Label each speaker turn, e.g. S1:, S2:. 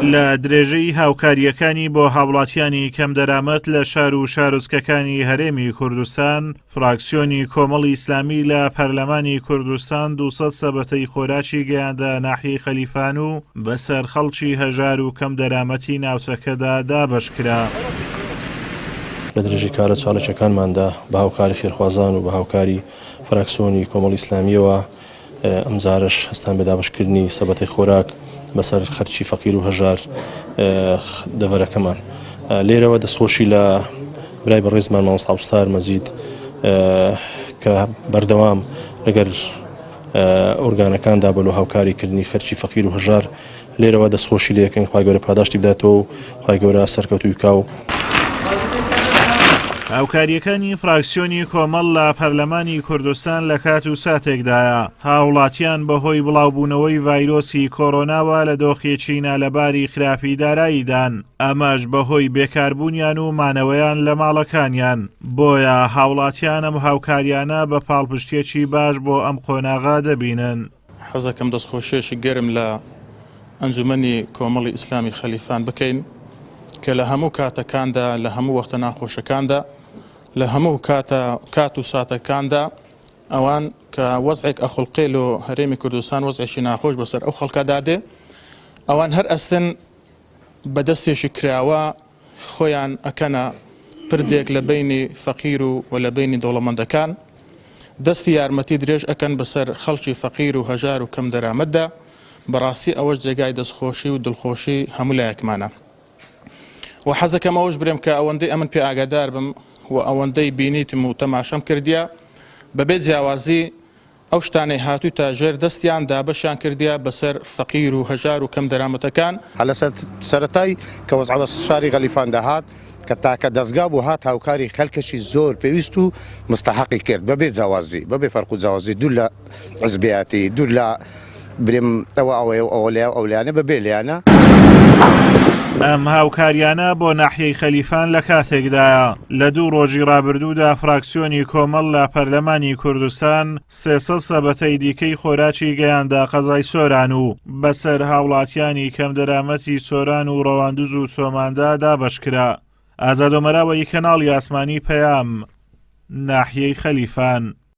S1: لە درێژەی هاوکارییەکانی بۆ هاوڵاتیانی کەمدەرامەت لە شار و شارۆچکەکانی هەرێمی کوردستان، فراکسیۆنی کۆمەڵی ئیسلامی لە پەرلەمانی کوردستان 200 سەبەتەی خۆراکی گەیاندە ناحیەی خەلیفان و بەسەر خەڵکی هەژار و کەمدەرامەتی ناوچەکەدا دابەشکرا.
S2: لە درێژەی کارە چاالکیەکانماندا بە هاوکاری خێرخوازان و بە هاوکاری فراکسیۆنی کۆمەڵی ئیسلامییەوە ئەمجارەش هەستان بە دابەشکردنی سەبەتەی خۆراک بەسەر خەرکی فەقیر و هەژار دەڤەرەکەمان. لێرەوە دەستخۆشی لە برای بەڕێزمان مامۆستا عەبدولستار مەجید کە بەردەوام لەگەر ئۆرگانەکاندا بە لۆ هاوکاری کردنی خەرکی فەقیر و هەژار لێرەوە دەستخۆشی لێ ئەکەین خوای گەورە پاداشتی بداتەوە و خوای گەورە سەرکەوتووی بکا و.
S1: هاوکارییەکانی فراکسیۆنی کۆمەڵ لە پەرلەمانی کوردستان لە کات و ساتێکدایە، هاوڵاتیان بەهۆی بڵاوبوونەوەی ڤایرۆسی کۆرۆناوە لە دۆخێکی نالەباری خراپی داراییدان، ئەمەش بەهۆی بێکاربوونیان و مانەوەیان لە ماڵەکانیان، بۆیە هاوڵاتیان ئەم هاوکارییانە بە پاڵپشتییەکی باش بۆ ئەم قۆناغە دەبینن.
S3: حەزەکەم دەستخۆشیەکی گەرم لە ئەنجومەنی کۆمەڵی ئیسلامی خەلیفان بکەین کە لە هەموو کاتەکاندا لە هەموو وەختە ناخۆشەکاندا لە هەموو کاتە کات و ساتەکاندا ئەوان کە وەزعێک ئەخوڵقێ لۆ هەرێمی کوردستان وەزعێکی ناخۆش بەسەر ئەو خەڵکەدا دێ ئەوان هەر ئەستن بە دەستێکی کراوە خۆیان ئەکەنە پردێک لە بەینی فەقیر و و لە بەینی دەوڵەمەندەکان، دەستی یارمەتی درێژ ئەکەن بەسەر خەڵکی فەقیر و هەژار و کەم دەرامەتدا، بەڕاستی ئەوەش جێگای دەستخۆشی و دڵخۆشی هەموو لایەکمانە. وە حەزەکەم ئەوەش برێم کە ئەوەندەی ئەمن پێ ئاگادار بم و ئەوەندەی بینیتم و تەماشەم کردیە بەبێ جیاوازی ئەو شتانەی هاتووتە ژێر دەستیان دابەشیان کردیە بەسەر فەقیر و هەژار و کەم دەرامەتەکان.
S4: هەر لە سەرەتای کە وەزعە بە شاری غەلیفان دەهات کە تاکە دەزگا بوو هات هاوکاری خەلکەکی زۆر پێویست و مستەحەقی کرد بەبێ جیاوازی بەبێ فەرق و جیاوازی دوور لە حزبیاتی دوور لە برێم ئەوە ئەوەیە و ئەوە لەیە و ئەو لەیانە بەبێ لەیانە.
S1: ئەم هاوکاریانە بۆ ناحیەی خەلیفان لە کاتێکدایە، لە دوو ڕۆژی ڕابردوودا فراکسیۆنی کۆمەڵ لە پەرلەمانی کوردستان 300 سەبەتەی دیکەی خۆراکی گەیاندە قەزای سۆران و بەسەر هاوڵاتیانی کەمدەرامەتی سۆران و ڕەواندوز و چۆماندا دابەشکرا. ئازاد ئۆمەراوەیی کەناڵی ئاسمانی پەیام، ناحیەی خەلیفان.